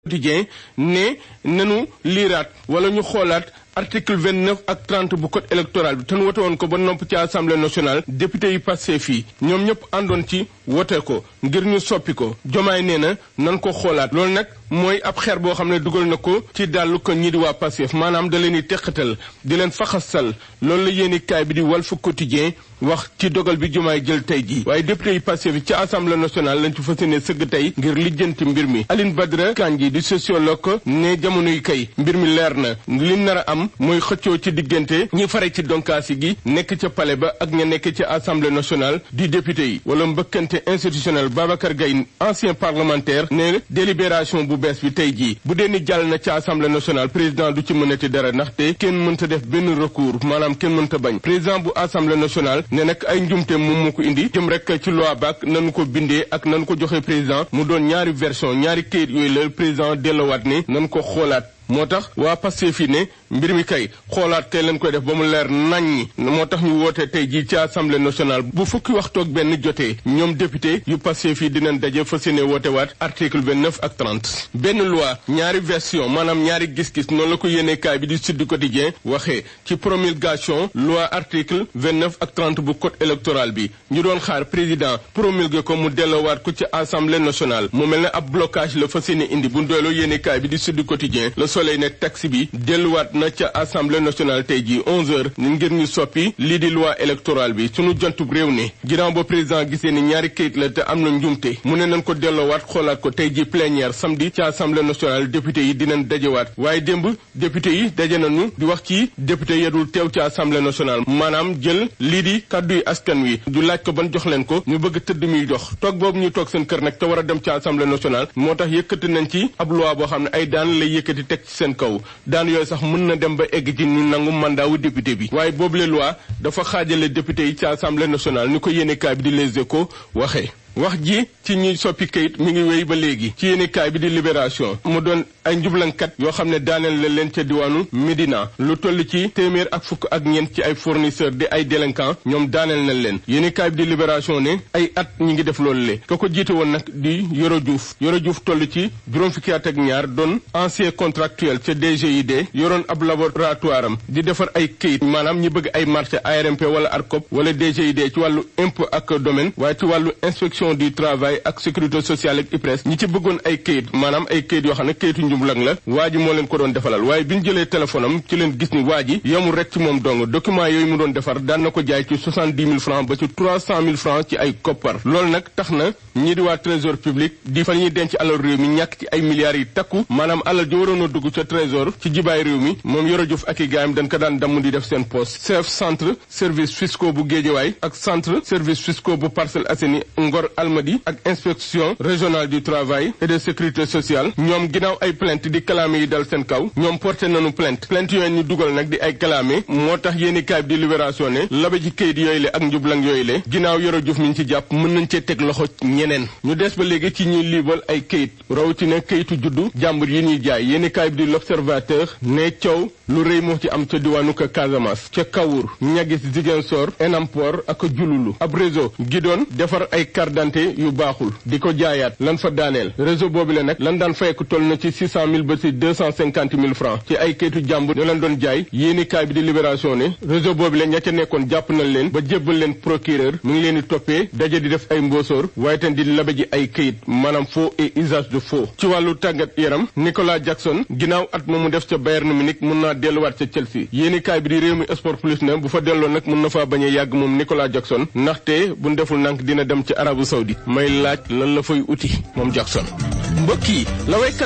quotidien ne nanu liiraat wala ñu xoolaat article 29 ak 30 bu code électoral bi te nu wote woon ko ba nopp ci assemblée nationale député yi passé fii ñoom ñëpp àndoon ci wote ko ngir ñu soppi ko Jomaay nee na nan ko xoolaat loolu nag mooy ab xeer boo xam ne dugal na ko ci dàllu ko ñi di waa Pastef maanaam da leen di teqatal di leen faxasal loolu la yéeni kaay bi di Walf Quotidien wax ci dogal bi Jomaay jël tey jii waaye député yi Pastef ci assemblée nationale lañ ci fas yéene sëgg tey ngir lijjanti mbir mi Aline Badara Kandji di sociologue ne jamono yi kay mbir mi leer na li nar a am mooy xëccoo ci diggante ñi fare ci donkaasi gi nekk ca palais ba ak ña nekk ci assemblée nationale di député yi wala mbëkkante institutionnel Babacar Gaye ancien parlementaire ne délibération bu bees bi tey jii bu dee ni jàll na ci assemblée nationale président du ci mënati dara ndaxte kenn mënta def benn recours maanaam kenn mënta bañ président bu assemblée nationale ne nag ay njumte moom moo ko indi jëm rek ci loi baak nanu ko bindee ak nanu ko joxe président mu doon ñaari version ñaari këyit yooyu la président dellowaat ne nanu ko xoolaat moo tax waa Pastef fi ne mbir mi kay xoolaat kay lañ koy def ba mu leer naññi moo tax ñu woote tey jii ci assemblée nationale bu fukki waxtu ak benn jotee ñoom député yu Pastef fi dinañ daje fas yéene woote waat article 29 ak 30 benn loi ñaari version maanaam ñaari gis-gis noonu la ko yéene kaay bi di Sud Quotidien waxee ci promulgation loi article 29 ak 30 bu code électoral bi ñu doon xaar président promulgué ko mu delloowaat ko ci assemblée nationale mu mel ne ab blocage la fas yéene indi bu ndoyloo yéene kaay bi di Sud Quotidien Soleil ne taxe bi delluwaat na ca assemblée nationale tey jii 11h ngir ñu soppi lii di loi électorale bi sunu jontub réew ne ginnaaw ba président gisee ni ñaari kayit la te am na njumte mu ne nañ ko delloowaat xoolaat ko tey jii plénière samedi ca assemblée nationale député yi dinañ dajewaat waaye démb député yi daje nañu di wax ci député yedul teew ci assemblée nationale maanaam jël lii di kàdduy askan wi du laaj ko ban jox leen ko ñu bëgg tëdd muy dox toog boobu ñu toog seen kër nag te war a dem ci assemblée nationale moo tax yëkkati nañ ci ab loi boo xam ne ay daan lay yëkkati teg ci seen kaw daan yooyu sax mën na dem ba egg ci ñu nangu mandat wu député bi waaye boobule loi dafa xaajale député yi ci assemblée nationale ni ko yéenekaay bi di Les Échos waxee wax ji ci ñuy soppi kayit mi ngi wéy ba léegi ci yéenekaay bi di Libération mu doon ay njublankat yoo xam ne daaneel la leen ca diwaanu Médina lu toll ci téeméer ak fukk ak ñeent ci ay fournisseur di ay délinquant ñoom daaneel nañ leen yéenekaay bi di Libération ne ay at ñi ngi def loolu le ka ko jiite woon nag di Yoro Diouf toll ci juróom fukki at ak ñaar doon ancien contractuel ca DGID yoroon ab laboratoire am di defar ay kayit maanaam ñi bëgg ay marché ARMP wala ARCOP wala DGID ci wàllu impôt ak domaine waaye ci wàllu inspection du travail ak sécurité sociale ak IPRES ñi ci bëggoon ay kayit maanaam ay kayit yoo xam ne kayitu njublang la waa ji moo leen ko doon defalal waaye bi ñu jëlee téléphone am ci leen gis ni waa ji yemul rek ci moom dong document yooyu mu doon defar daan na ko jaay ci 70 000 francs ba ci 300 000 francs ci ay koppar loolu nag tax na ñii di waa trésor public di fa ñuy denc alal réew mi ñàkk ci ay milliards yi takku maanaam alal ji waroon a dugg ca trésor ci jibaay réew mi moom Yoro Diouf ak i gaayam dañ ko daan damm di def seen poste chef centre service fiscaux bu Guédiawaye ak centre service fiscaux bu Parcelles Assainies Ngor Almadi ak inspection régionale du travail et de sécurité sociale ñoom ginnaaw ay plainte di kalaame yi dal seen kaw ñoom porté nañu plainte yooyu ñu dugal nag di ay kalaame moo tax yéeni kaay bi di Libération ne labe ji kayit yooyu le ak njublang yooyu le ginnaaw Yoro Diouf mi ñu ci jàpp mën nañ cee teg loxo ñeneen ñu des ba léegi ci ñuy liibal ay kayit rawatina kayitu juddu jàmbur yi ñuy jaay yéeni kaay bi di L'Observateur ne coow lu rëy moo ci am ca diwaanu ka Casamance ca Kawur Ñagis Ziguinchor Enampor ak Jululu ab réseau gi doon defar ay carte d'identité yu baaxul di ko jaayaat lan fa daaneel réseau boobu la nag lan daan fayeku toll na ci 600 000 ba ci 250 000 francs ci ay kayitu jàmbur ñoo leen doon jaay yéeni kaay bi di Libération ne réseau boobu la ña ca nekkoon jàpp nañ leen ba jébbal leen procureur mu ngi leen di toppee daje di def ay mbóosóor waaye tan di labe ji ay kayit maanaam faux et usage de faux ci wàllu tàggat yaram Nicolas Jackson ginnaaw at ma mu def ca Bayern Munich mun naa delluwaat ca Chelsea yéeni kaay bi di Rewmi Sport Plus ne bu fa delloo nag mun na faa bañ a yàgg moom Nicolas Jackson ndaxte bu deful nank dina dem ci Arabie Saoudite may laaj lan la fay uti moom Jackson mbokk yi la waykat